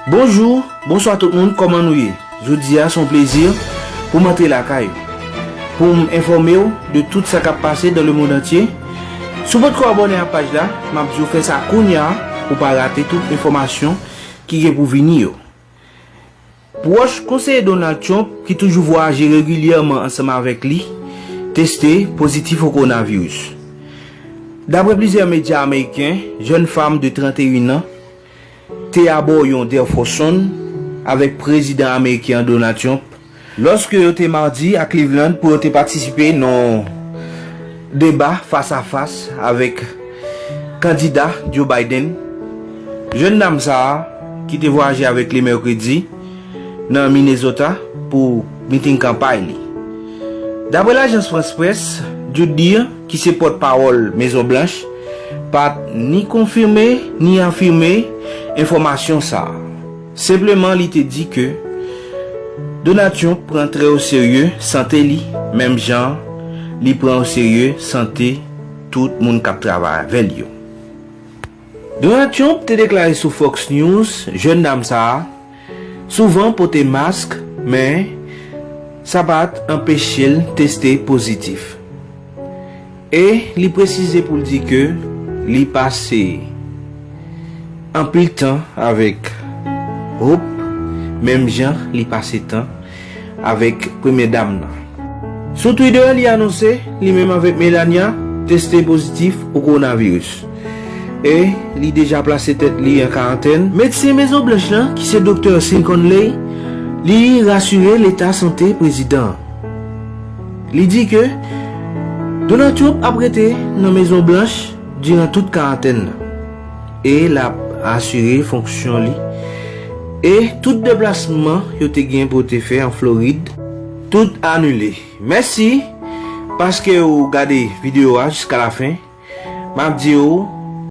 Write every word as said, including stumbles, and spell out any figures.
Bonjou, bonswa tout moun, kòman nou ye? Jodi a se yon plezi pou m antre lakay ou, pou m enfòme w de tout sa k ap pase dans le monde entier. Si w potko abòne ak paj la, m ap di w fè sa kounye a pou w pa rate tout enfòmasyon ki gen pou vini yo. Pwòch konseye Donald Trump ki toujou vwayaje regilyèman ansanm avèk li teste pozitif o kowonaviris. Daprè plizyè medya ameriken, jèn fanm de trannteyen an te abò yon Air Force One avèk prezidan ameriken an Donald Trump lòske yo te madi a Cleveland pou yo te patisipe nan yon deba fas a fas avèk kandida Joe Biden. Jèn dam sa a, ki te vwayaje avèk li mèkredi nan Minnesota pou miting kanpay li. Daprè lajans France Presse, Jude Deer, ki se pòtpawòl Mezon Blanch, pa t ni konfime ni enfime enfòmasyon sa a. Senpleman, li te di ke Donald Trump pran trè o serye sante li, menm jan li pran o serye sante tout moun k ap travay avè l yo. Donald Trump te deklare sou Fox News, jèn dam sa a souvan pote mask, men sa pa t anpeche l teste pozitif. E li presize pou l di ke li pase anpil tan avèk Hope, menm jan li pase tan avèk premyè dam nan. Sou Twitter, li anonse li menm avèk Melania teste pozitif o kowonaviris. E li deja plase tèt li an karantèn. Medsen Mezon Blanch lan, ki se Doktè Sean Conley, li rasire leta sante prezidan an. Li di ke Donald Trump ap rete nan Mezon Blanch diran tout karantèn nan e l ap asire fonksyon li. E tout deplasman yo te gen pou yo te fè an Florid, tout anile. Mèsi paske ou gade videyo a jiska lafen. M ap di w